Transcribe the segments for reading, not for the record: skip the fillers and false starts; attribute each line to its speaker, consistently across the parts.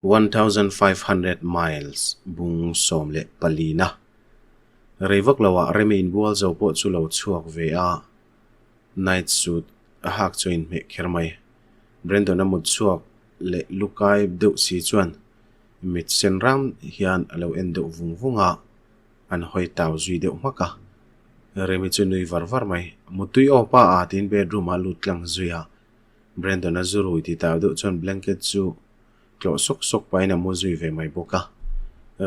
Speaker 1: 1500 miles bung 14 na. Rei vak loah Remi inbual zo pawh chu lo chhuak ve a, night suit a hak chu a inhmeh kher mai. Brandon a mut chhuak leh lukai deuh si chuan mit sen ram hian a lo en deuh vung vung a, an hawi tau zui deuh hmak a. Remi chu nui var var mai. Muttui aw pa a tiin bedroom ah a lut tlang zui a. Brandon a zu rui ti tau deuh chuan blanket chu tlawh sawk sawk pahin a mu zui ve mai bawk a.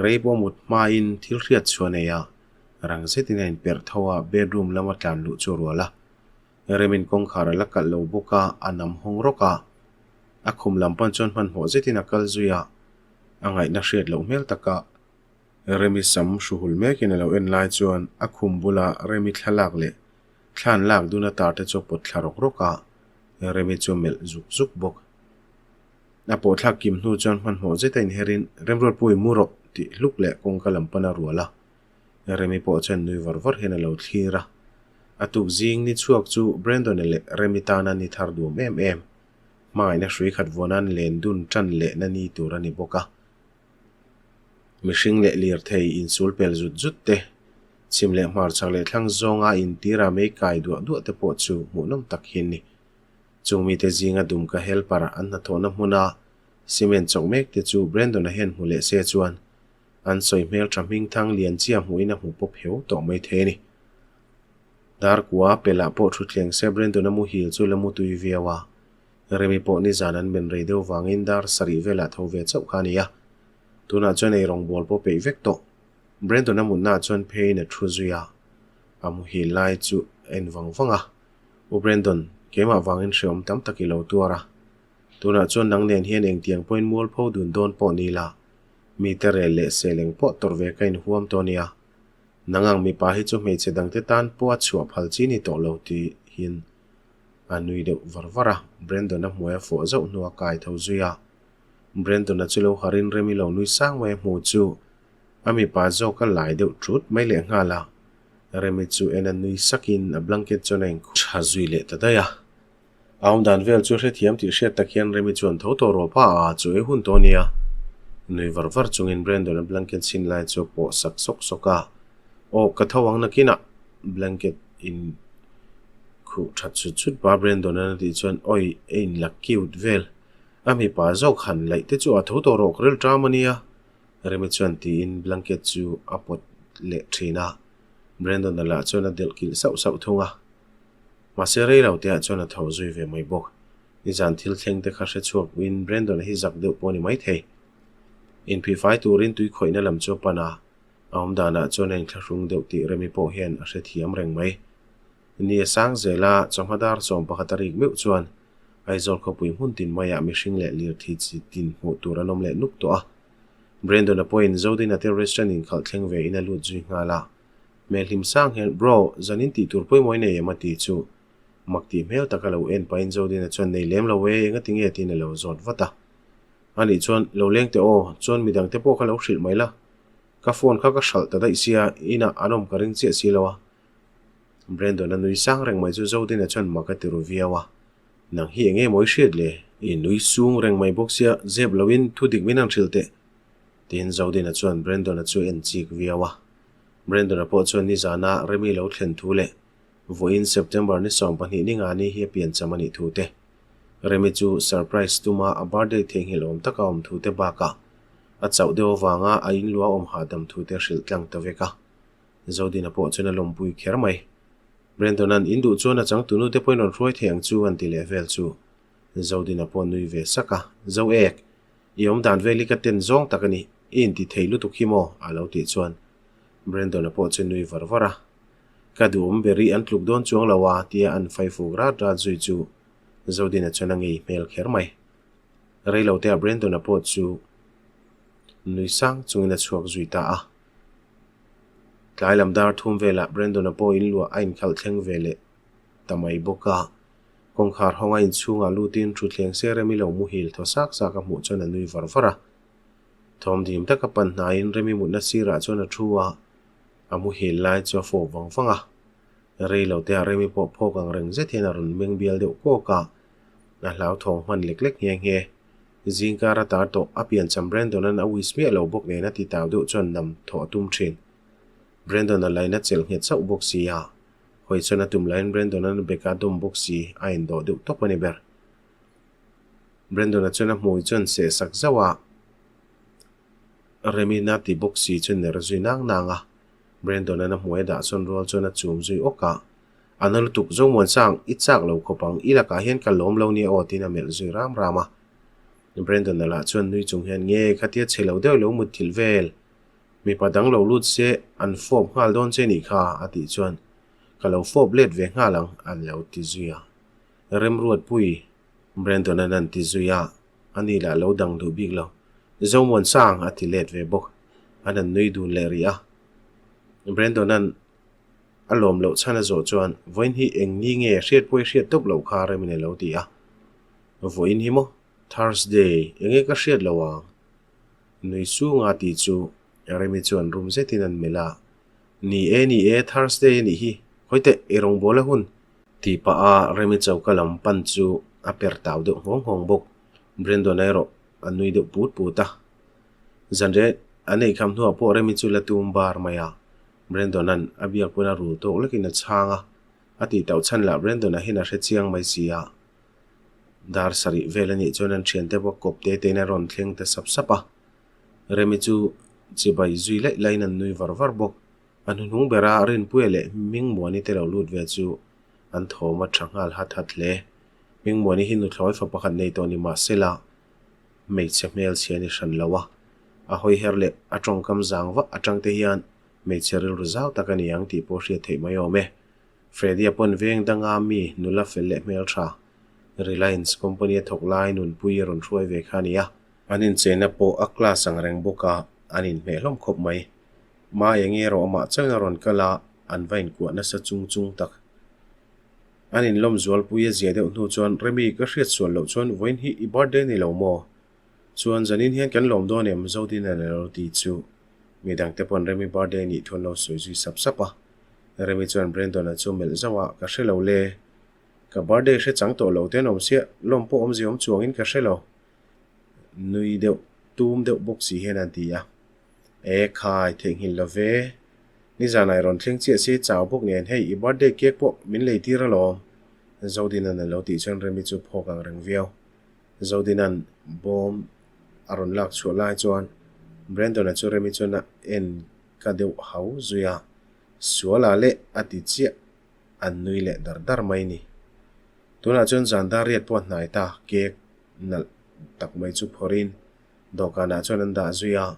Speaker 1: Rei pawh mut hmain thil hriat chhuah nei a, rang zetin a inperh tho a, bedroom lama tlan luh chu a rual a. Remin kawngkhar a la kalh lo bawk a, a nam hawng rawk a. A khum lam pan chuan hmanhmawh zetin a kal zui a, a ngaihna hriat loh hmel taka Remi sam hruhul mekin a lo en lai chuan a khum bula Remi thlalak leh thlan lak dun a tar te chu a pawt thla rawk rawk a, Remi chu a melh zuk zuk bawk. A pawhthlak kim hnu chuan hmanhmawh zeta inherin Remruatpuii mu rawh tih hluk leh kawngka lam pan a rual a. Remi pawh chuan nui var var hian a lo thlir a. A tuk zing ni chhuak chu Brandon-a leh Remi tana ni thar duam em em. Hmangaihna hrui khat vuanan len dun tan lehna ni tur a ni bawk a. Mihring leh lirthei insul pel zut zut te, chhim leh hmarchhak leh thlang zawnga intira mei kai duah duah te pawh chu hmuhnawm tak hi a ni. Chung mite zinga dumka helper an hnathawhna hmuna cement chawk mek te chu Brandon-a hian hmu leh se chuan an sawi hmel tha hming thang lian chiah hmuhin a hmu pawp heu tawh mai thei a ni. Darkua pelah pawh thutthleng se Brandon-a muhil chu la mu tui viau a, Remi pawh nizan an men rei deuh vangin dar sarih velah tho ve chauh kha a ni a, tunah chuan ei rawngbawl pawh peih vek tawh. Brandon-a mutnaah chuan pheiin a thu zui a, a muhil lai chu a en vang vang a. U Brandon, keimah vangin hreawm tam tak i lo tuar a. Tunah chuan nang nen hian engtiang pawhin mualpho dun dawn pawh ni la, mite rel leh sel eng pawh tawrh ve ka inhuam tawh nia. Nang ang mipa hi chu hmeichhe dangte tan pawh a chhuah phal chi ni tawh lo tihin a nui deuh var var a. Brandon-a hmuai a fawh zauh hnuah a kai tho zui a. Brandon-a chu lo harin rem i lo nui sang mai a hmu chu a mipa zawk a lai deuh thut mai lehnghal a. Remi chu en a nui sakin a blanket chuan a inkhuh tha zui leh ta daih a. A awmdan vel chu hrethiam tih hriat tak hian Remi chuan tho tawh rawh pa a, chu ei hun tawh ania. Nui var var chungin Brandon a blanket chhin lai chu a pawh sak sawk sawk a. Aw, ka tho ang nakinah blanket in khuh that chut chut pa Brandon an a tih chuan awi a inla cute vel. A mipa zawk han laih te chu a tho tawh rawh ka ril ṭam ania. Remi chuan tiin blanket chu a pawt leh thin a, Brandon-a lah chuan a delh kilh sauh sauh thung a. Mahse rei lo te ah chuan a tho zui ve mai bawk. Nizan thil thleng te kha hre chhuak uin Brandon-a hi zak deuh pawh a ni maithei. Inphihfai turin tui khawihna lam chu a pan a, a awm danah chuan a inthlahrung deuh tih Remi pawh hian a hrethiam reng mai. Ni a sang zel a, chawhma dar 11 a rik meuh chuan Aizawl khawpui hmun tin maiah mihring leh lirthei chi tin hmuh tur an awm leh nuk tawh a. Brandon-a pawhin Zodina te restaurant inkhalh thleng ve in a lut zui nghal a. Hmel hlim sang hian, Bro, zan in tih tur pawimawh i nei em? a ti chu. Mak tih hmel taka lo en pahin Zodina chuan nei lem lo e, engati nge tiin a lo zawt vat a. Ani chuan, Lo leng teh aw, chuan midang te pawh kha lo hrilh mai la. Ka phone kha ka hralh ta daih sia, inah an awm ka ring chiah si lo a. Brandon-a nui sang reng mai chu Zodina chuan mak a ti ru viau a. Nang hi enge maw i hriat le? I nui sung reng mai bawk sia, zep loin thu dik min han hrilh teh. Tiin Zodina chuan Brandon-a chu a en chik viau a. Brandon-a pawh chuan nizana Remi lo thlen thu leh vawiin September ni 12 ni nga ni hi a piancham a nih thu te, Remi chu surprise tuma a birthday theihnghilh awm taka awm thu te bakah a chauh deuh avanga a inlua awm hahdam thu te hrilh tlang ta vek a. Zodina pawh chuan a lawmpui kher mai. Brandon-a'n in duh chuan a changtunu te pawhin rawn hruai thei ang chu an ti leh vel chu. Zodina pawh nui ve sak a, Zo ek, i awm dan vel hi ka ten zawng tak a ni, i inti thei lutuk hi maw? a lo tih chuan Brandon-a pawh chu nui var var a. Ka duhawm ber i an tluk dawn chuang lo a tia an fai fuk rat rat zui chu Zodina chuan a ngei hmel kher mai. Reiloteah Brandon-a pawh chu nui sang chungin a chhuak zui ta a. Tlai lam dar thum velah Brandon-a pawh in luah a inkhalh thleng ve leh ta mai bawk a. Kawngkhar hawnga inchhungah lutin thutthleng se Remi lo muhil thaw sak sak a hmuh chuan a nui var var a. Thawm dim taka pan hnaiin Remi mutna sirah chuan a thu a, a muhil lai chu a fawp vang vang a. Rei lo teah Remi pawh phawk ang reng zet hian a rawn meng bial deuh kawk a, a hlauthawng hman lek lek nghe nghe. Zingkar a tar tawh, a piancham Brandon-a'n a wish miah lo bawk nen a ti tau deuh chuan nam thawh a tum thin. Brandon-a lain a chelh nghet chauh bawk si a, hawi chuan a tum laiin Brandon-a'n a beka dawm bawk si a indawh deuh tawp a ni ber. Brandon-a chuan a hmui chuan seh sak zauh a, Remina ti bawk si chu ner zui nang nang a. Brandon-a'n a hmui a dah chuan rual chuan a chum zui awk a, A na lutuk Zomuansang, i chak lo khawp ang, i lakah hian ka lawm lo nia aw tiin a melh zui ram ram a. Brandon-a lah chuan nui chung hian nge khatia chhe lo deuh lo mutthilh vel, mipa dang lo lut se an fawp nghal dawn che nih kha a tih chuan ka lo fawp let ve nghal ang a lo ti zui a. Remruatpui, Brandon-a'n an ti zui a, ani lah lo dang duh bik lo. Zomuansang a ti let ve bawk, an han nui dun leh rih a. Brandon-a'n A lawm loh chhan a zawh chuan, Vawiin hi eng ni nge hriat pawh i hriat tawp loh kha Remin a lo ti a. Vawiin hi maw? Thursday, enge ka hriat lo ang? Nui sunga tih chu Remi chuan rum zetin an melh a. Ni e, ni e, Thursday a nih hi. Hawi teh, i rawngbâwl a hun. Tih pah a Remi choka lam pan chu a per tau deuh nghawng nghawng bawk. Brandon-a erawh a nui deuh put put a. Zanriah an eikham hnuah pawh Remi chu la tum bar mai a. Brandon-a'n a biak pawn a rul tawk lekin a chhang a, a tih tauh chhan lah Brandon-a hian a hre chiang mai si a. Dar sarih vel a nih chuan an thiante pawh kawp te tein a rawn thleng ta sap sap a. Remi chu chibai zui laih laiin an nui var var bawk. A hnuhnung bera Rinpuia leh Hmingmuani te lo lut ve chu an thawm a tha nghal hat hat hle. Hmingmuani hi nuthlawi fa pakhat nei tawh ni mah sela hmeichhe hmelchhia ni hran lo a, a hawi her leh a tawngkam zang vak atang te hian hmeichhe rilru zau tak a ni ang tih pawh hriat theih mai awm e. Freddy-a pawn veng danga mi nula fel leh hmeltha Reliance company a thawk lai nunpui a rawn hruai ve kha a ni a. An incheina pawh a class ang reng bawk a, an inhmeh hlawm khawp mai. Ma eng erawh amah chauhin a rawn kal a, an va inkuah nasa chung chung tak. An inlawm zualpui a zia deuh hnu chuan, Remi, ka hriat sual loh chuan vawiin hi i birthday ni lo maw? Chuan zanin hian kan lawm dawn em? Zodin-a a lo ti chu. Midangte pawn Remi birthday nih thu an lo sawi zui sap sap a. Remi chuan Brandon-a chu melh zauh a, Ka hre lo le. Ka birthday hre chang tawh lo te an awm sia, lawm pawh awmzia awm chuangin ka hre lo. Nui deuh, tum deuh bawk si hian an ti a. E khai, theihnghilh lo ve. Nizanah i rawn thleng chiah si, chau bawk nen hei i birthday cake pawh min lei tir alawm. Zodina'n a lo tih chuan Remi chu phawk ang reng viau. Zodina'n bawm a rawn lak chhuah lai chuan Brandon-a chu Remi chuan a en ka deuh hau zui a, Suala leh a ti chiah an nui leh dar dar mai ni. Tunah chuan zan dar riat pawh a hnai ta, cake nalh tak mai chu phawrhin Dawhkanah chuan an dah zui a,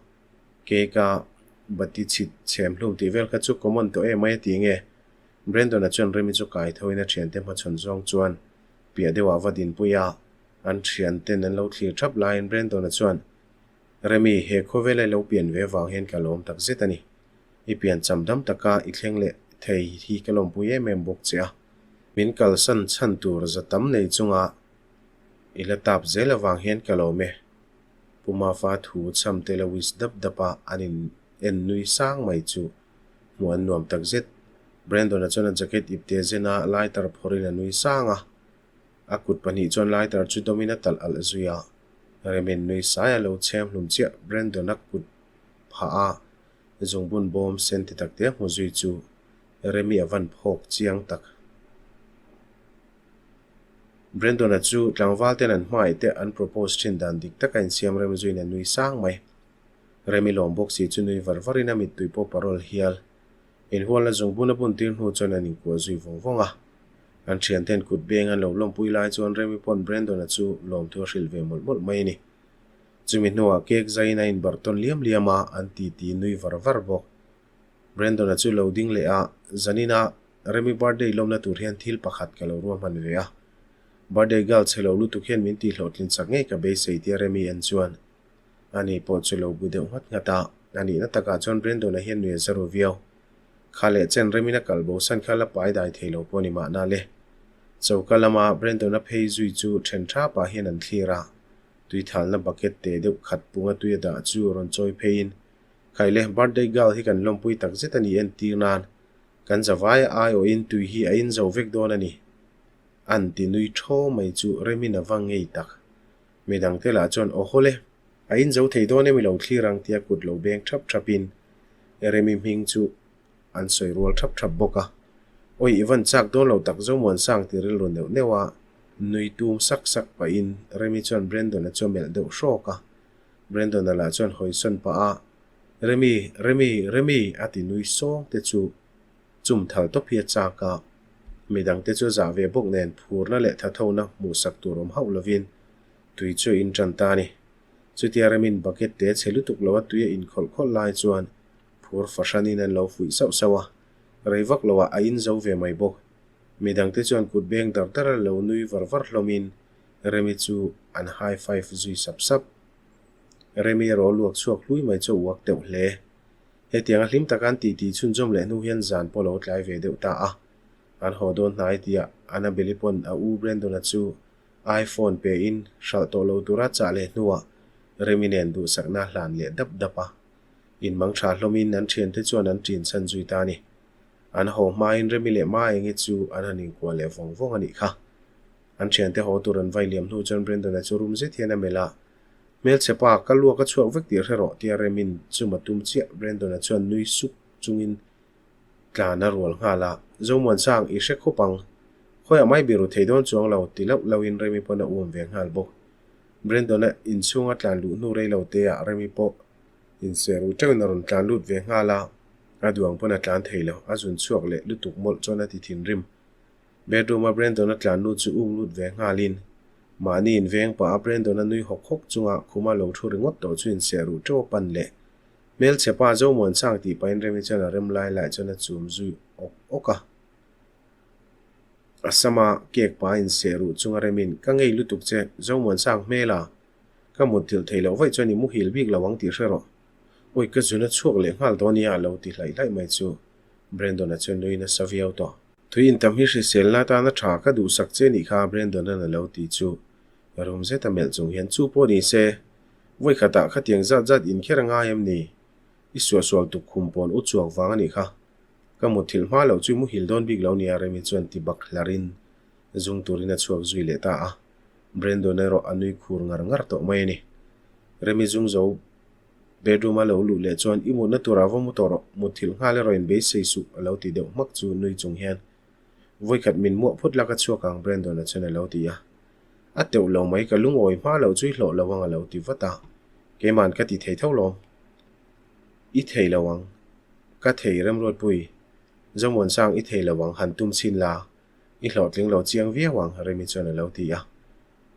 Speaker 1: cake a bati chhit chhem hlum tih vel kha chu common tawh em mai a ti nge? Brandon-a chuan Remi chu kai thoin a thiante hmachhawn zawng chuan piah deuhah va dinpui a, an thianten an lo thlir thap laiin Brandon-a chuan, Remi, he khawvela i lo pian ve vang hian ka lawm tak zet a ni. I pian cham dam taka i thleng leh thei hi ka lawmpui em em bawk che a. Min kalsan chhan tur za tam nei chunga i la tap zel avang hian ka lawm e. Pu Mafa thu chham te lo wish dap dap a an in en nui sang mai chu hmuh an nuam tak zet. Brandon-a chuan a jacket ip te zen a lighter phawrhin a nui sang a. A kut pahnih chuan lighter chu dawmin a talh alh zui a. Remin nui sai a lo chhem hlum chiah Brandon-a kut phah a zungbun bawm sen ti tak te a hmu zui chu Remi a van phawk chiang tak. Brandon-a chu tlangval ten an hmai te an propose thin dan dik taka insiam rem zuiin a nui sang mai. Remi lawm bawk si chu nui var varin a mittui pawh parol hial. Inhualna zungbun a bun tir hnu chuan an inkuah zui vawng vawng a. An thianten kut beng an lo lawmpui lai chuan Remi pawn Brandon-a chu lawmthu a hrilh ve mawlh mawlh mai a ni. Chumi hnuah cake zaiin a inbarh tawn liam liam a, an titi nui var var bawk. Brandon-a chu lo ding leh a, Zanina, Remi birthday lawmna tur hian thil pakhat ka lo ruahman ve a. Birthday girl chhe lo lutuk hian min tihhlawhtlin chak ngei ka beisei tia Remi en chuan ani pawh chu lo bu deuh nghat nghat a. A nihna takah chuan Brandon-a hian nui a za ru viau. Kha leh chen Remi'n a kal bosan kha la pai dai thei lo pawh a ni mahna le. Choka lama Brandon-a phei zui chu then tha pah hian an thlir a. Tuithalna bucket te deuh khat punga tui a dah chu rawn chawi pheiin Khaile, birthday girl hi kan lawmpui tak zet a ni entir nan kan zavai aiawhin tui hi a in zo vek dawn a ni. An ti nui thaw mai chu Remin a va ngei tak. Midangte lah chuan aw haw le, a in zo thei dawn em i lo thlir ang tia kut lo beng thap thapin Remi hming chu an sawi rual thap thap bawk a. Awi i van chak dawn lo tak Zomuansang ti rilru neuh neuh a, nui tum sak sak pahin Remi chuan Brandon-a chu a melh deuh hrawk a. Brandon-a lah chuan hawisawn pah a, Remi, Remi, Remi a ti nui sawng te chu chum thal tawp hi a chak a. Midangte chu a zah ve bawk nen phurna leh thathona hmuhsak tur awm hauh lovin tui chu a intan ta a ni. Chutia Remin bucket te chhe lutuk lo a tui a inkhawlh khawlh lai chuan phur fahranin an lo fuih sauh sauh a, rei vak loah a in zo ve mai bawk. Midangte chuan kut beng dar dar a lo nui var var hlawmin Remi chu an high five zui sap sap. Remi erawh luak chhuak hlui mai chu a uak deuh hle. Hetiang a hlim taka an titi chhunzawm leh hnu hian zan pawh lo tlai ve deuh ta a. An haw dawn hnai tiah Annabelle-i pawn a u Brandon-a chu iPhone pe in hralh tawh lo tura chah leh hnuah Remi nen duhsakna a hlan leh dap dap a. Inmang tha hlawmin an thiante chuan an ṭin chhan zui ta a ni. An haw hmain Remi leh Maengi chu an han inkuah leh vawng vawng a nih kha. An thiante haw tur an vai liam hnu chuan Brandon-a chu rum zet hian a melh a, Hmelchhe pa, ka luak a chhuak vek tih hre rawh tia Remin chum a tum chiah Brandon-a chuan nui suk chungin tlan a rual nghal a, Zomuansang, i hre khawp ang. Khawiah mai biru thei dawn chuang lo ti lauh lauhin Remi pawn a um ve nghal bawk. Brandon-a inchhunga tlan luh hnu rei lo teah Remi pawh inserh ruh teuhin a rawn tlan lut ve nghal a, a duang pawn a tlan thei lo, a zun chhuak leh lutuk mawlh chuan a ti thinrim. Bedroom-a Brandon-a tlan lut chu um lut ve nghalin, mahni inveng pah a Brandon-a nui hawk hawk chunga khuma lo thu ringawt tawh chu inserh ruh teuh a pan leh. Hmelchhe pa Zomuansang tih pahin Remi chuan a rem lai lai chuan a chum zui awk awk a. A sama cake pah a inserh ruh chunga Remin, Ka ngei lutuk che, Zomuansang hmel a, ka mutthilh theih loh vaih chuan i muhil bik lo ang tih hre rawh. Awi ka zun a chhuak leh nghal dawn nia a lo ti hlaih hlaih mai chu Brandon-a chuan nui nasa viau tawh. Tui intam hi hriselna atana tha ka duhsak che nih kha Brandon-a'n a lo ti chu rum zet a melh chung hian chu pawh ni se, vawi khatah khatiang zat zat inkher a ngai em ni? I suahsual tuk khum pawn u chuak vang a nih kha. Ka mutthilh hma loh chu i muhil dawn bik lo nia Remi chuan ti bak hlarin zung turin a chhuak zui leh ta a. Brandon erawh a nui khur ngar ngar tawh mai a ni. Remi zung zo Bedroom a lo luh leh chuan i mutna turah va mu tawh rawh, mutthilh nghal erawh in beisei suh a lo ti deuh hmak chu nui chung hian vawikhat min muah phut la ka chhuak ang Brandon-a chuan a lo ti a. A teuh lo mai ka lungawi hma loh chu i hlawh lo ang a lo ti vat a, keima'n ka ti thei tho lawm. I thei lo ang. Ka thei Remruatpui, Zomuansang i thei lo ang han tum chhin la, i hlawhtling lo chiang viau ang Remi chuan a lo ti a.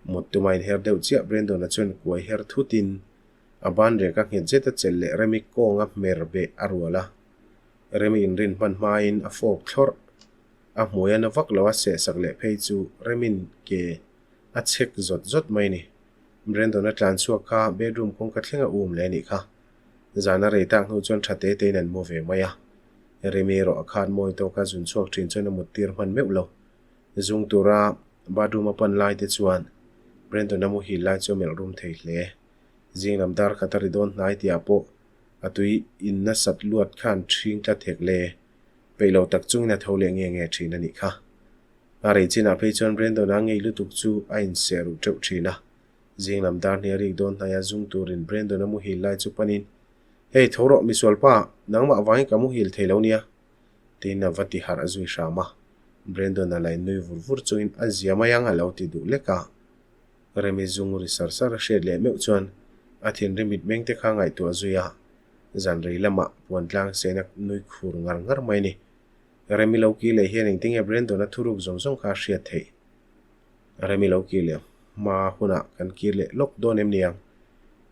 Speaker 1: Mut tuma inher deuh chiah Brandon-a chuan kuai her thutin A ban rek a nghet zet a chelh leh Remi kawnga hmer beh a rual a. Remi inrin hman hmain a fawp thlawrh. A hmui a na vak lo a sehsak leh phei chu Remin ke a chhek zawt zawt mai ni. Brandon a tlan chhuak kha bedroom kawngka thleng a um leh a nih kha. Zan a rei tak hnu chuan tha te tein an mu ve mai a. Remi erawh a khat mawi tawk a zun chhuak thin chuan a mut tir hman meuh lo. Zung tura bathroom a pan lai te chuan Brandon a muhil lai chu a melh rum thei hle. Zing lam dar khat a ri dawn hnai tihah pawh a tui in nasat luat khan ṭhing tlat hek le. Peih lo tak chungin a tho leh nge nge ṭhin a nih kha. A rei chinah phei chuan Brandon-a ngei lutuk chu a inseh ruh ṭeuh ṭhin a. Zing lam dar hnih a rik dawn hnaia zung turin Brandon-a muhil lai chu panin, Hey, tho rawh misualpa, nangmah vangin ka muhil thei lo nia. Tiin a va ti harh zui hram a. Brandon-a la in nui vur vur chungin a zia mai ang a lo ti duh lek a. Remi zung ri sar sar a hriat leh meuh chuan a thinrim mitmeng te kha ngaihtuah zui a, zan rei lamah puan tlang sen a nui khur ngar ngar mai a ni. Remi lo kir leh hian engtinge Brandon-a thuruk zawng zawng kha a hriat theih? Remi lo kir leh hma hunah kan kir leh lawk dawn em niang?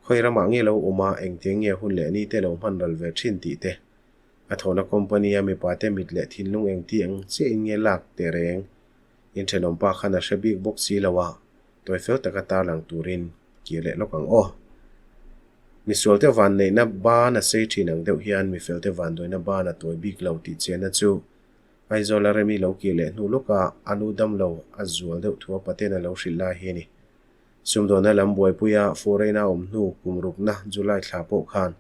Speaker 1: Khawi ramah nge lo awm a, engtiang nge hun leh ni te lo hman ral ve thin tih te? A thawhna company a mipa te mit leh thinlung engti ang chiahin nge lak teh reng? Inthenawm pa khan a hre bik bawk si lo a, tawi fel taka tarlang turin kir leh lawk ang aw. Misualte van neihna ban a sei thin ang deuh hian mifelte vanduaina ban a tawi bik lo tih chianna chu Aizawl a Remi lo kir leh hnu lawka a nu dam lo a zual deuh thu a paten a lo hrilh lai hi a ni. Sumdawnna lam buaipuia foreign a awm hnu kum rukna July thla pawh khan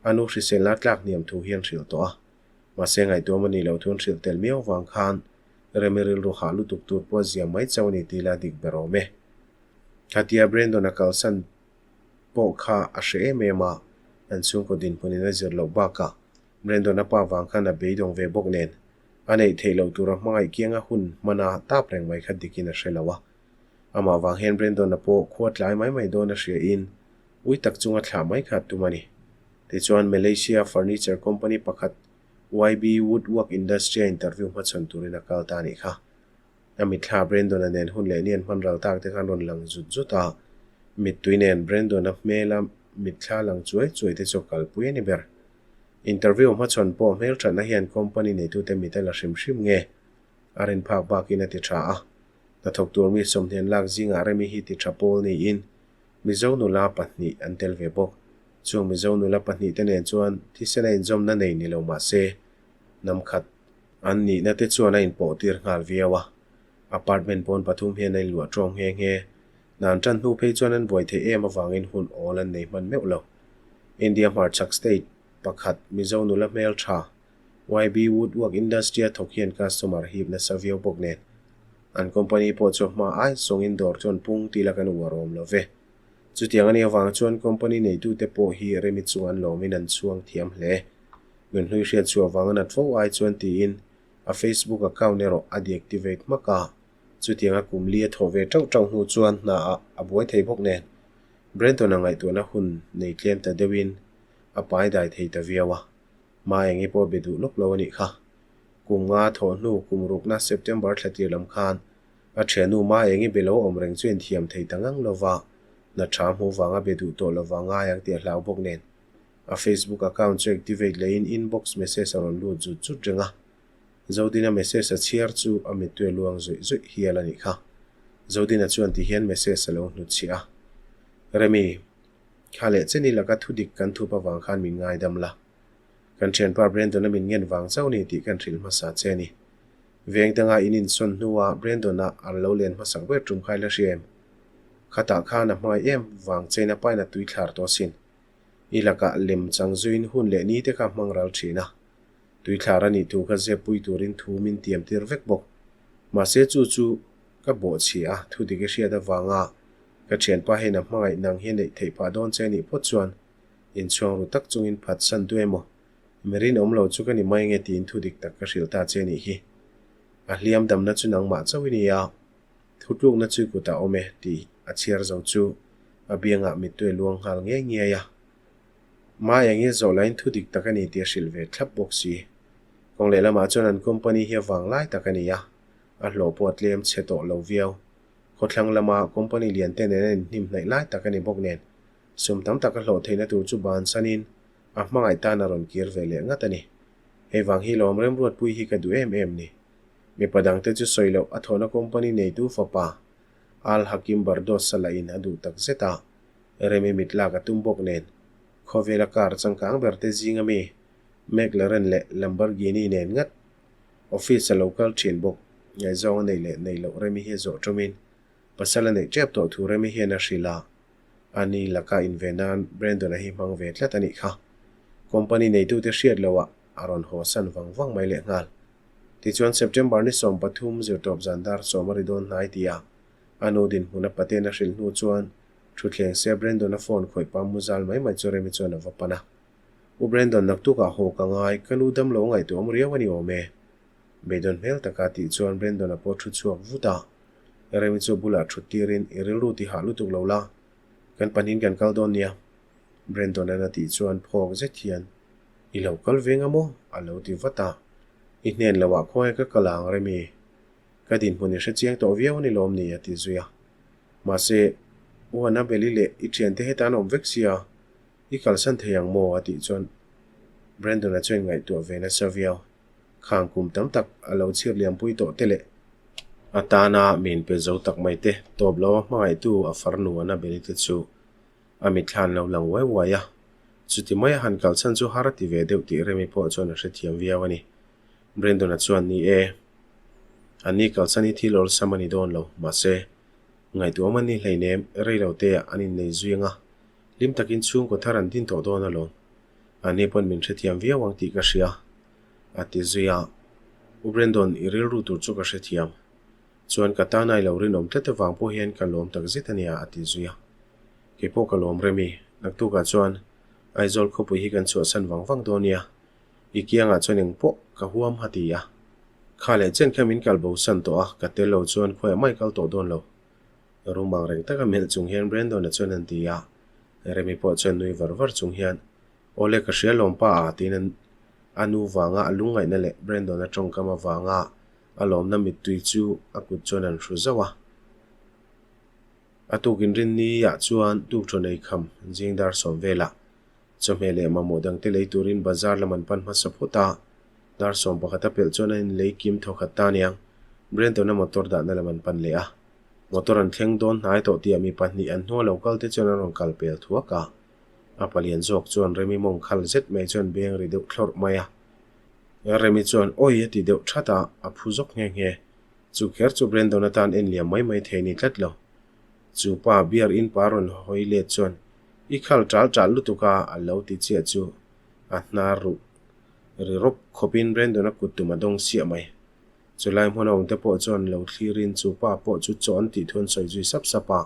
Speaker 1: a nu hriselna tlak hniam thu hi an hrilh tawh a. Mahse ngaihtuam a nih loh thu an hrilh tel miau vang khan Remi rilru hah lutuk tur pawh a zia mai chauh a ni tih la dik ber awm e. Khatia Brandon-a kalsan pawh kha a hre em em a, an chhungkaw dinhmunin a zir loh bakah Brandon-a pa vang khan a beidawng ve bawk nen a neih theih loh tura hmangaih kianga hun hmana tap reng mai kha dikin a hre lo a. Amah vang hian Brandon-a pawh khua tlai mai mai dawn a hriain ui tak chunga thlah mai kha a tum a ni. Tichuan Malaysia furniture company pakhat YB Woodwork Industry-a interview hmachhawn turin a kal ta a nih kha. A mitthla Brandon-a nen hun leh nian hman ral tak te khan rawn lang zut zut a, mittui nen Brandon-a hmela mitthla lang chuai chuai te chu a kalpui a ni ber. Interview hmachhawn pawh hmelthatna hian company neitute mit a la hrim hrim nge? A rin phak bakin a ti tha a. Hnathawk tur mi sawmhnian lak zingah Remi hi ti tha pawl niin Mizo nula pahnih an tel ve bawk. Chung Mizo nula pahnihte nen chuan thisen a inzawmna nei ni lo mah se, hnam khat An nihna te chuan a inpawh tir nghal viau a, apartment pawn pathum hian a inluah ṭawm nghe nghe. Hna an ṭan hnu phei chuan an buai theih em avangin hun awl an nei hman meuh lo. India hmarchhak state pakhat Mizo nula hmel ṭha YB Woodwork Industry a thawk hian customer hip nasa viau bawk nen an company pawh chu a hma ai zawngin dawr chuan pung ti la kan uar awm lo ve. Chutiang a nih avang chuan company neitute pawh hi remi chung an lawmin an chhuang thiam hle. Nunhlui hriat chhuah vang a nat fo ai chuan tiin a Facebook account erawh a deactivate hmak a, chutiang a kum li a thawh ve tauh tauh hnu chuan hna ah a buai thei bawk nen Brenton-a ngaihtuahna hun nei tlem ta deuhin a pai dai thei ta viau a, hma eng i pawh be duh lawk lo a nih kha. Kum nga thawh hnu kum rukna September thla tir lam khan a thiannu hma eng i be lo awm reng chu inthiam thei ta ngang lova, hna tha hmuh vanga be duh tawh lova ngai ang tih a hlau bawk nen A Facebook account chu activate lehin inbox message a rawn lut zut zut reng a. Zodina message a chhiar chu a mittui a luang zawih zawih hial a nih kha. Zodina chuan ti hian message a lo hnutchhiah a. Remi, kha leh cheni laka thudik kan thup avang khan min ngaidam la. Kan thianpa Brandon-a min ngen vang chauh ni tih kan hrilh hmasa che a ni. Veng danga in insawn hnua Brandon-a an lo len hmasak ber tum kha i la hria em? Khatah khan a hmangaih em vang chein a pain a tuithlar tawh asin. I lakah lem chang zuiin hun leh ni te kha hmang ral thin a. Tuithlar a nih thu kha zep pui turin thu min tiam tir vek bawk. Mahse chu chu ka bawhchhi a, thu dik i hriat avanga ka thianpa hian a hmangaih nang hi a neih theih phah dawn che anih phawt chuan inchhuang ru tak chungin phatsan duh emaw mi rinawm lo chu ka ni mai nge tiin thu dik tak ka hrilh ta che anih hi. A hliam damna chu nangmah chauh i ni a. Thutlukna chu kutah awm e tih a chhiar zo chu a biangah mittui a luang nghal ngei ngei a. Mai angin zawh lahin thu dik tak a ni tih a hrilh ve thlap bawk si. Kawng lehlamah chuan an company hi a vang lai tak a ni a, a hlawh pawh a tlem chhe tawh lo viau. Khawthlang lama company lian te nen a inhnim hnaih lai tak a ni bawk nen sum tam tak a hlawh theihna tur chu bansanin a hmangaih tan a rawn kir ve leh ngat a ni. Hei vang hi lawm remruatpui hi ka duh em em ni. Mipa dangte chu sawi loh a thawhna company neitu fapa Al Hakim Bardos a lahin a duh tak zet a, Remi mit lak a tum bawk nen khawvela car changkang ber te zinga mi McLaren leh Lamborghini nen ngat office a lo kal thin bawk. Ngaihzawng a neih leh neih loh Remi hi a zawh tawmin pasal a neih tep tawh thu Remi hian a hrilh a, ani laka inve nan Brandon-a hi hmang ve tlat a nih kha. Company neitute hriat loh ah a rawn haw san vang vang mai lehnghal. Tichuan September ni 13 zirtawp zan dar sawm a ri dawn hnai tia a nu dinhmun a paten a hrilh hnu chuan thutthleng sia Brandon-a phone khawih pa muzal mai mai chu Remi chuan a va pan a. U Brandon naktukah haw ka ngai, ka nu damlo ngaihtuah awm riau a ni awm e. Beidawn hmel taka tih chuan Brandon-a pawh thu chhuak vut a. Remi chu bulah thut tirin i rilru ti hah lutuk lo la, kan pahnihin kan kal dawn nia. Brandon-a'n a tih chuan phawk zet hian I lo kal veng a maw? a lo ti vat a. I hnen lo ah khawnge ka kal ang Remi? Ka dinhmun i hre chiang tawh viau a ni lawm ni? a ti zui a. Mahse, U Annabelle-i leh i thiante heta an awm vek sia, i kalsan thei ang maw? a tih chuan Brandon-a chuan ngaihtuah ve nasa viau. Khang kum tam tak a lo chhir liampui tawh te leh a tana min pe zo tak mai te tawp lo a hmangaihtu a farnu Annabelle-i te chu A mitthla an lo lang uai uai a, chuti mai a han kal chhan chu har a ti ve deuh tih Remi pawh chuan a hrethiam viau a ni. Brandon-a chuan, Ni e, an ni kal chhan hi thil awlsam a ni dawn lo, mahse, ngaihtuahawm an ni hleinem, rei lo teah an innei zui ang a, hlim takin chhungkaw thar an din tawh dawn alawm. An ni pawn min hrethiam viau ang tih ka hria, a ti zui a. U Brandon, i rilru tur chu ka hrethiam. Chuan ka tana i lo rinawm tlat avang pawh hian ka lawm tak zet a nia a ti zui a. Kei pawh ka lawm rem i, naktukah chuan Aizawl khawpui hi kan chhuahsan vang vang dawn nia. I kiangah chuan eng pawh ka huam ha ti a. Kha leh chen kha min kal bosan tawh a, ka tel lo chuan khawiah mai kal tawh dawn lo. Rum ang reng taka melh chung hian Brandon-a chuan an ti a. Remi pawh chuan nui var var chung hian, Awle ka hria lawm pa a tiin a nu vanga a lungngaihna leh Brandon-a tawngkam avanga a lawmna mittui chu a kut chuan an hru zauh a. A tukin rinni-ah chuan tukṭhaw nei kham zing dar sawm velah Chawhmeh leh mamawh dangte lei turin bazar lam an pan hmasa phawt a, dar 11 a pelh chuan an inlei kim thaw khat ta aniang. Brenton-a motor dahna lam an pan leh a. Motor an thleng dawn hnai tawh tih ah mi pahnih an hnua lo kal te chuan an rawn kal pel thuak a. A palian zawk chuan Remi mawng khal zet mai chuan beng ri deuh thlawrh mai a. Remi chuan awi a ti deuh that a, a phu zawk nghe nghe. Chu kher chu Brendon atan en liam mai mai thei ni tlat lo. Chu pa beer in pa rawn hawi let chuan I khal ṭal ṭal lutuk a, a lo ti chiah chu a hnar ruh ri rawp khawpin Brandon-a kut tum a dawng siah mai. Chulai hmun a awmte pawh chuan lo thlirin chu pa pawh chu chaw an tih thu an sawi zui sap sap a,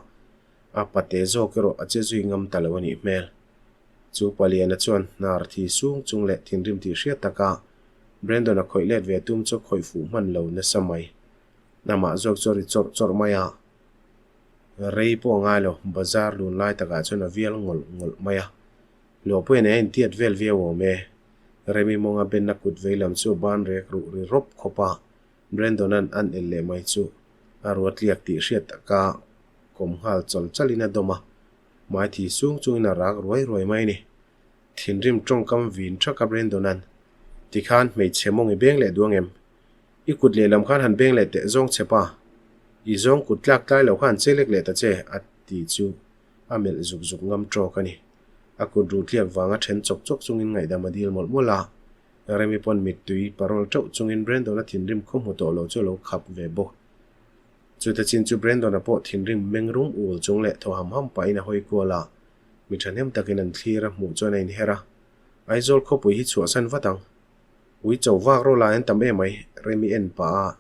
Speaker 1: a pate zawk erawh a che zui ngam ta lo a nih hmel. Chu paliana chuan hnar thi sung chung leh thinrim tih hriat taka Brandon-a khawih let ve tum chu khawih fuh hman lo nasa mai. Amah zawk chu a ri chawrh chawrh mai a. Rei pawh a ngai lo, bazar lun lai takah chuan a vial ngawlh ngawlh mai a. Luahpuia nen a intiat vel viau awm e. Remi mawnga benna kut vei lam chu a ban rek ruh ri rawp khawp a, Brandon-a'n an el leh mai chu a ruatliak tih hriat taka kawm nghal chawl chalin a dawm a, hmaithi sung chungin a rak ruai ruai mai a ni. Thinrim tawngkam vin thaka Brandon-a'n, Tikhan hmeichhe mawng i beng leh duang em? I kut lehlam khan han beng leh teh zawng che pa. I zawng kut tlak tlai lo khan che lek leh ta che, a ti chu a melh zuk zuk ngam tawk a ni. A kut ruh tliak vanga then chawk chawk chungin ngaihdam a dil mawlh mawlh a. Remi pawn mittui parawl teuh chungin Brandon-a thinrim khaw hmu tawh lo chu a lo khap ve bawk. Chute chin chu Brandon-a pawh thinrim meng rum ul chung leh thaw ham ham pahin a hawi kual a, mi thahnem takin an thlir a hmuh chuan a inher a, Aizawl khawpui hi chhuahsan vat ang. Ui cho vak rawh lai an tam em mai, Remi en pah a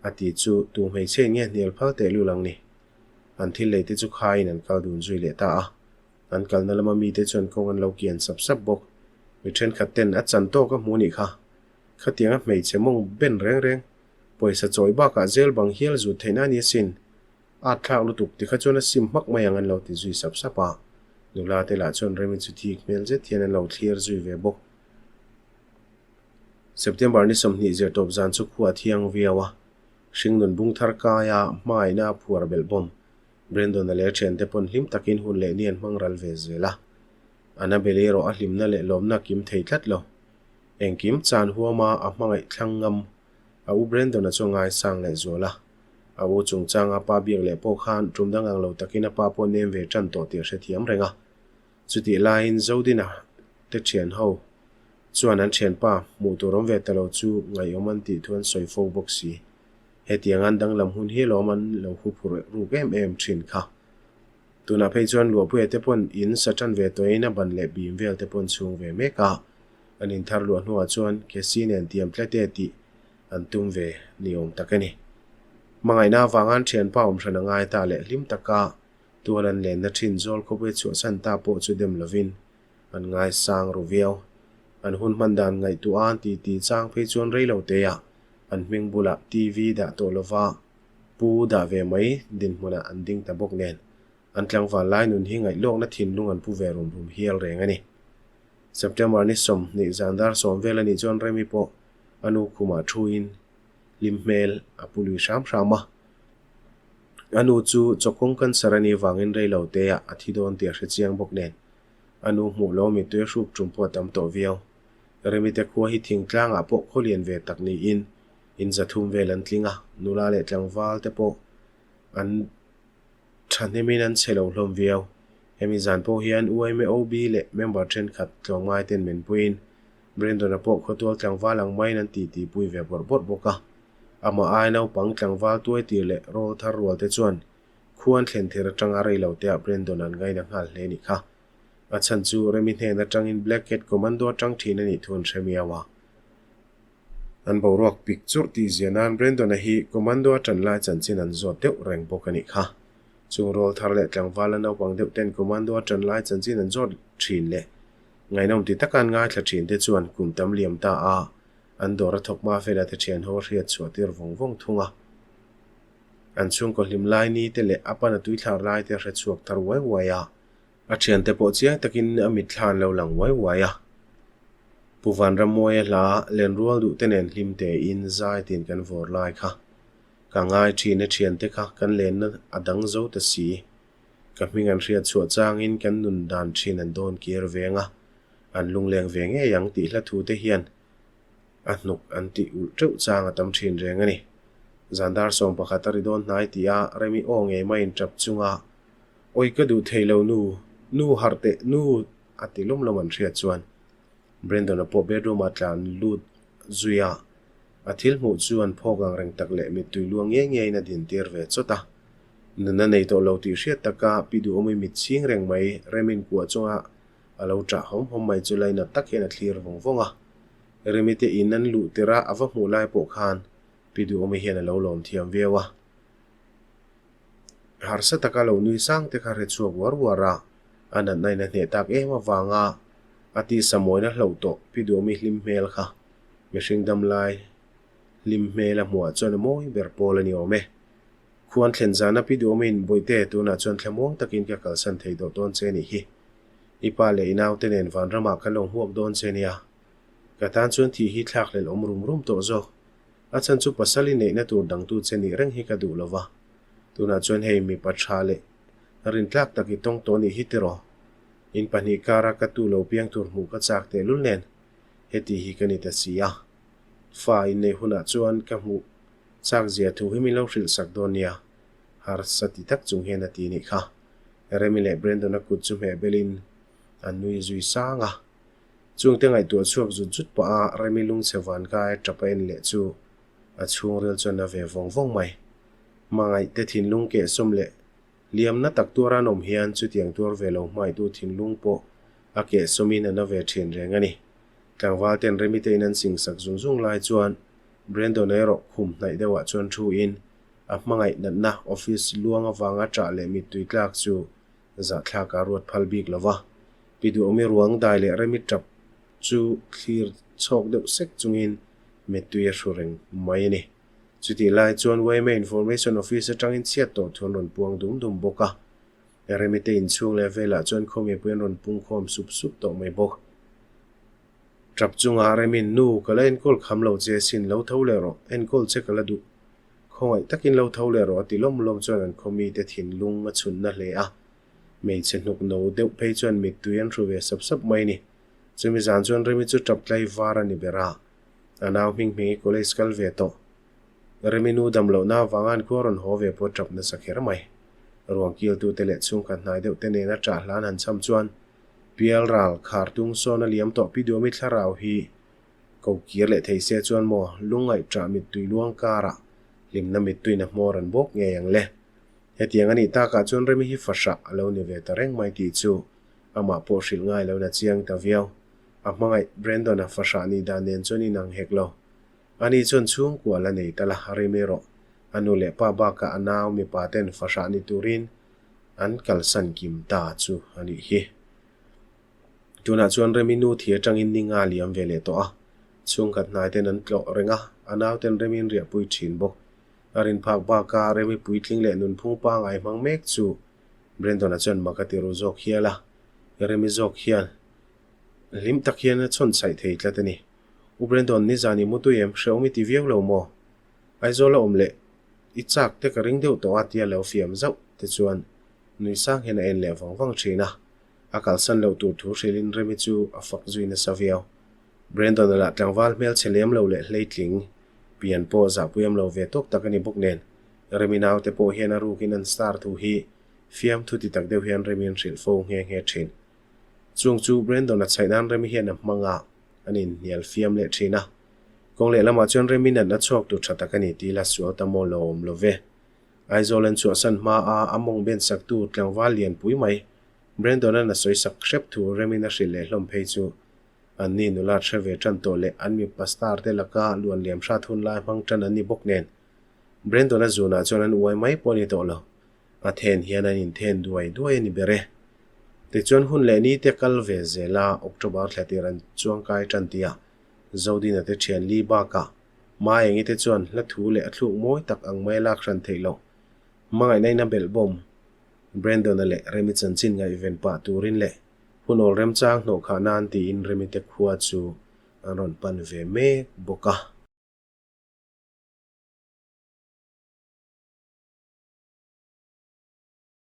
Speaker 1: a ti chu tu hmeichhe in nge hnial phal teh lul ang ni. An thil lei te chu khaiin an kal dun zui leh ta a. An kalna lama mite chuan kawng an lo kian sap sap bawk. Mi thenkhat ten a chan tawk a hmu nih kha. Khatianga hmeichhe mawng ben reng reng, pawisa chawi bakah zel bang hial zut theihna a ni asin. At thlak lutuk tikha chuan a sim hmak mai ang an lo ti zui sap sap a. Nula te lah chuan Remi chu thik hmel zet hian an lo thlir zui ve bawk. September ni 20 zirtawp zan chu khua thiang viau a, hringnun bung thar kaia hmaina a phuar belh bawm. Brandon-a leh a thiante pawn hlim takin hun leh ni an hmang ral ve zel a. Annabelle erawh a hlimna leh lawmna a kim thei tlat lo. Engkim chan huama a hmangaih thlang ngam a u Brandon-a chu a ngaisang leh zual a. A u chungchanga pa biak leh pawh khan tum dang ang lo takin a pa pawh nem ve tan tawh tih a hrethiam reng a. Chutih laiin Zodina te thian ho chuan an thianpa hmuh tur awm ve ta lo chu ngaihawm an tih thu an sawi fo bawk si. Hetiang an danglam hun hi lawm an lo hu phur ruk em em thin kha. Tunah phei chuan Luahpuia te pawn in sa tan ve tawhin a ban leh bim vel te pawn chhung ve mek a. An inthar luah hnuah chuan Cassie nen tiam tlat e tih an tum ve ni awm tak a ni. Hmangaihna avanga an thianpa awm hran a ngai ta leh hlim taka Tual an lenna thin zawl khawpui chhuahsan ta pawh chu dem lovin an ngaisang ru viau. An hun hman dan ngaihtuah an titi chang phei chuan rei lo teah an hming bulah TV dah tawh lova pu dah ve mai dinhmunah an ding ta bawk nen an tlangval lai nun hi ngaihlawkna thinlung an pu ve rum rum hial reng a ni. September ni 20 zan dar sawm vel a nih chuan Remi pawh a nu khumah thuin hlim hmel a pu lui hram hram a. A nu chu chawkawng cancer a nih vangin rei lo te ah a thi dawn tih a hre chiang bawk nen. A nu hmuh lo mittui a hruk tum pawh a tam tawh viau. Remite khua hi thingtlang ah pawh khaw lian ve tak niin in zathum vel an tling a, nula leh tlangval te pawh an thahnemin an chhe lo hlawm viau. Hemi zan pawh hian UMOB leh member thenkhat tlawmngai ten min puiin Brandon-a pawh khawtual tlangval ang maiin an titi pui ve bawrh bawrh bawk a. Amah ai naupang tlangval tuai tir leh rawl thar rual te chuan khuan thlen thir atanga rei lo teah Brandon an ngaina nghal hle nih kha. A chhan chu Remi hnen atangin Black Cat Commando atang thin a nih thu an hre miau a. An boruak pik churh tih zia nan Brandon-a hi Commando a ṭan lai chanchin an zawt deuh reng bawk a nih kha. Chung rawlthar leh tlangval a naupang deuh ten Commando a ṭan lai chanchin an zawt ṭhin leh ngaihnawm ti taka an ngaithla ṭhin te chuan kum tam liam ta a an dawr a thawk hma fela te ṭhian ho a hriat chhuah tir vawng vawng thung a. An chhungkaw hlim lai ni te leh a pana tuithlar lai te a hre chhuak thar uai uai a. A thiante pawh chiang takin a mitthla an lo lang uai uai a. Pu Vanrammuaia hla lenrual duh te nen hlim tein zai tin kan vawr lai kha. Ka ngai thin a thiante kha kan lenna a dang zo ta si. Ka hming an hriat chhuah changin kan nun dan thin an dawn kir veng a, an lungleng ve ngei ang tih hla thu te hian a hnuk an tih ulh teuh chang a tam thin reng a ni. Zandar 11 a ri dawn hnai tih a Remi aw ngei maiin tap chunga Awi ka duh thei lo nu, nu harh teh nu a ti lawm lawm an hriat chuan Brandon-a pawh bedroom ah tlan lut zui a, a thil hmuh chu an phawk ang reng tak leh mittui luang nge nge in a din tir ve chawt a. Nunna nei tawh lo tih hriat taka Pi Duhawmi mit chhing reng mai Remin kuah chunga a lo ṭah hawm hawm mai chu lainat tak hian a thlir vawng vawng a. Remi te in an luh tirh a a va hmuh lai pawh khan Pi Duhawmi hian a lo lawm thiam viau a. Harsa taka lo nui sang te kha hre chhuak uar uar a, a natna in a hneh tak em avanga a tisa mawina hloh tawh Pi Duhawmi hlim hmel kha mihring dam lai hlim hmel a hmuh ah chuan a mawi ber pawl a ni awm e. Khuan thlen zana Pi Duhawmi'n Bawihte tunah chuan thlamuang takin ka kalsan thei tawh dawn che nih hi. I pa leh i naute nen vanramah kan lo hmuak dawn che nia. Ka tan chuan thih hi thlakhlelh awm rum rum tawh zawk. A chhan chu pasal i neihna tur dangtu che nih reng hi ka duh lo va. Tunah chuan hei mipa tha leh rintlak tak i tawng tawh nih hi tiraw? In pahnih kara ka tu lo piang tur hmuh ka chak tehlul nen heti hi ka ni ta si a. Fa in neih hunah chuan ka hmuh chak zia thu hi min lo hrilh sak dawn nia, harsa ti tak chung hian a ti nih kha. Remi leh Brandon-a kut chu hmeh belin an nui zui sang a. Chungte ngaihtuah chhuak zut zut pah a Remi lungchhe vankai tap a en leh chu a chhungril chuan a ve vawng vawng mai. Hmangaihte thinlung kehsawm leh liamna tak tuar an awm hian chutiang tuar ve lo hmaitu thinlung pawh a kehsawmin a na ve thin reng a ni. Tlangval ten Remi te in an singsak zung zung lai chuan Brandon erawh khum hnaih deuhah chuan thu in a hmangaih natna office luang avanga ṭah leh mittui tlak chu Zahthlak a ruat phal bik lo va, Pi Duhawmi ruang dai leh Remi tap chu thlir chhawk deuh sek chungin mittui a hru reng mai a ni. Chutih lai chuan yma Information Office atangin chhiat tawh thu an rawn puang dum dum bawk a. Remi te inchhung leh velah chuan khawmipui an rawn pung khawm sup sup tawh mai bawk. Tap chunga Remi'n, Nu, ka la enkawl kham lo che sin, lo tho leh rawh, enkawl che ka la duh. Khawngaih takin lo tho leh rawh a ti lawm lawm chuan an khawmite thinlung a chhunna hle a. Hmeichhe hnuk no deuh phei chuan mittui an hru ve sap sap mai a ni. Chumi zan chuan Remi chu tap tlai var a ni ber a, a nau hming hming i college kal ve tawh. Remi nu dam lohna avanga an khua rawn haw ve pawh tap nasa kher mai. Ruang kiltute leh chhungkhat hnai deuh te nena ṭah hlan han cham chuan Pial ral khar tung sawn a liam tawh Pi Duhawmi thlarau hi Ko kir leh thei se chuan maw lungngaih ṭah mittui luang karah hlimna mittuiin a hmawr an bawk ngei ang le. Hetiang a nih takah chuan Remi hi fahrah a lo ni ve ta reng mai tih chu amah pawh hrilh ngai loin a chiang ta viau. A hmangaih Brandon-a fahrah nih dan nen chuan inang hek lo. Ani chuan chhungkua la nei tal a, Remi erawh a nu leh pa bakah a nau mipa ten fahrah ni turin an kalsan kim ta chu a nih hi. Tunah chuan Remi nu thi atangin ni nga liam ve leh tawh a, chhungkhat hnai ten an tlawh reng a, a nau ten Remi'n riahpui thin bawk. A rin phak baka Remi puitling leh nunphung pangai hmang mek chu Brandon-a chuan mak a ti ru zawk hial a, Remi zawk hian hlim tak hian a chhawn chhaih thei tlat a ni. U Brandon, nizan i mutui em? Hrehawm i ti viau lo maw? Aizawl a awm leh i chak te ka ring deuh tawh a tia lo fiam zauh te chuan nui sang hian a en leh vang vang thin a. A kalsan loh tur thu hrilhin Remi chu a fak zui nasa viau. Brandon-a lah tlangval hmelchhe lem lo leh hleitling, pian pawh zahpuiam lo ve tawk tak a ni bawk nen, Remi naute pawh hian a rukin an star thu hi fiamthu ti tak deuh hian Remi an hrilh fo nghe nghe thin. Chung chu Brandon-a chhaih nan Remi hian a hmang a, an inhnial fiam leh thin a. Kawng lehlamah chuan Remi natna chhuak tur tha tak a ni tih la sual ta maw lo awm lo ve. Aizawl an chhuahsan hma a a mawng ben saktu tlangval lianpui mai Brandon-a'n a sawi sak hrep thu Remin a hrilh leh hlawm phei chu. Anni nula hre ve tan tawh leh an mipa star te laka luan liam hrat hun lai hmang tan an ni bawk nen. Brandon-a zunah chuan an uai mai pawh a ni tawh lo. A then hian an inthen duai duai a ni ber e. Tichuan hun leh ni te kal ve zel a, October thla tir an chuangkai tan tih a, Zodina te thian li bakah Maengi te chuan hla thu leh a thluk mawi tak ang mai a lak hran theih loh. Hmangaihna in a belh bawm. Brandon-a leh Remi chanchin ngaihven pah turin leh hunawl remchang hnawhkhah nan tiin Remi te khua chu an rawn pan ve mek bawk a.